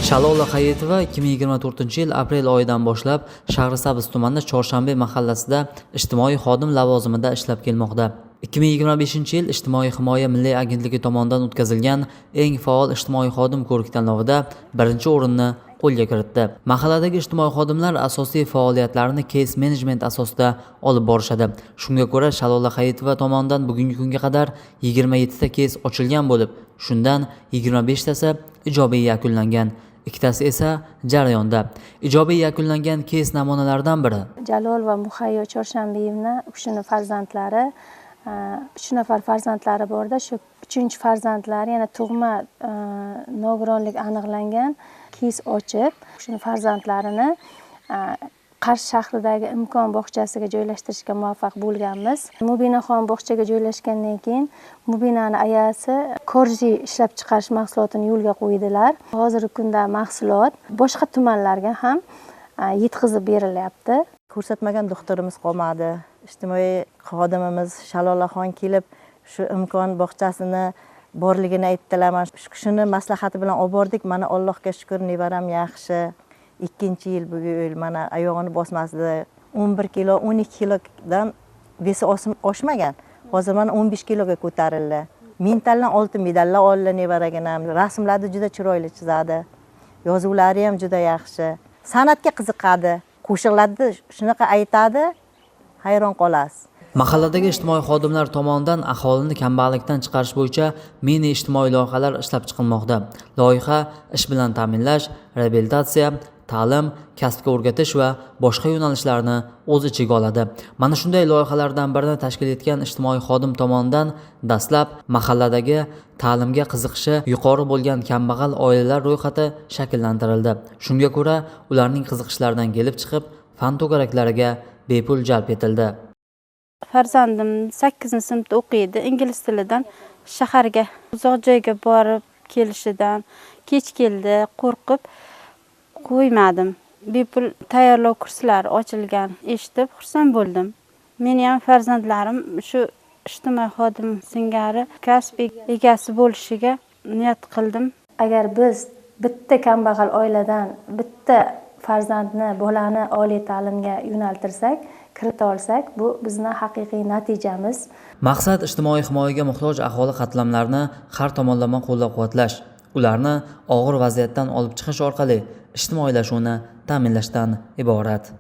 Shalola Hayitova 2024-yil aprel oyidan boshlab Shahrisabz tumanida Chorshanbe mahallasida ijtimoiy xodim lavozimida ishlab kelmoqda. 2025-yil Ijtimoiy himoya milliy agentligi tomonidan o'tkazilgan eng faol ijtimoiy xodim ko'rik tanlovida birinchi o'rinni qo'lga kiritdi. Mahalladagi ijtimoiy xodimlar asosiy faoliyatlarini case management asosida olib borishadi. Shunga ko'ra Shalola Hayitova tomonidan bugungi kunga qadar 27 ta case ochilgan bo'lib, shundan 25 tasi ijobiy yakunlangan, ikkitasi esa jarayonda. Ijobiy yakunlangan case namunalaridan biri Jalol va Muhayyo Chorshanbiyevni u kishini farzandlari, 3 nafar farzandlari borda, shu 3 farzandlari yana tug'ma nogironlik aniqlangan, case ochib, shuni farzandlarini Qarshi shahridagi Imkon bog'chasiga joylashtirishga muvaffaq bo'lganmiz. Mubinaxon bog'chaga joylashgandan keyin Mubinani ayasi korji ishlab chiqarish mahsulotini yo'lga qo'ydilar. Hozirgi kunda mahsulot boshqa tumanlarga ham yetkazib berilyapti. Ko'rsatmagan doktorimiz qolmadi. Ijtimoiy xodimimiz Shalolaxon kelib shu Imkon bog'chasini borligini aytdilar. Mana shu kishini maslahati bilan olib bordik. Mana Allohga shukr, nevaram yaxshi. 2-yil bu yil mana oyog'ini bosmasdi. 11 kilo, 12 kilodan vesi oshmagan. Hozir mana 15 kiloga ko'tarildi. Mentaldan oltin medallar oldi nevaraginam. Rasmlarni juda chiroyli chizadi. Yozuvlari ham juda yaxshi. San'atga qiziqadi. Qo'shiqlarni shunaqa aytadi, hayron qolasiz. Mahalladagi ijtimoiy xodimlar tomonidan aholini kambag'allikdan chiqarish bo'yicha mini ijtimoiy loyihalar ishlab chiqilmoqda. Loyiha ish bilan ta'minlash, reabilitatsiya, ta'lim, kasbga o'rgatish va boshqa yo'nalishlarni o'z ichiga oladi. Mana shunday loyihalardan birini tashkil etgan ijtimoiy xodim tomonidan dastlab mahalladagi ta'limga qiziqishi yuqori bo'lgan kambag'al oilalar ro'yxati shakllantirildi. Shunga ko'ra, ularning qiziqishlaridan kelib chiqib, fan to'garaklariga bepul jalb etildi. Farzandim 8-sinfda o'qiydi, ingliz tilidan shaharga, uzoq joyga borib kelishidan kech keldi, qo'rqib qo'ymadim. Bepul tayyorlov kurslari ochilgan eshitib xursand bo'ldim. Meni ham farzandlarim shu ijtimoiy xodim singari kasb egasi bo'lishiga niyat qildim. Agar biz bitta kambag'al oiladan bitta farzandni, bolani oliy ta'limga yo'naltirsak, kirita olsak, bu bizni haqiqiy natijamiz. Maqsad ijtimoiy himoyaga muhtoj aholi qatlamlarini har tomonlama qo'llab-quvvatlash, ularni og'ir vaziyatdan olib chiqish orqali ijtimoiylashuvni ta'minlashdan iborat.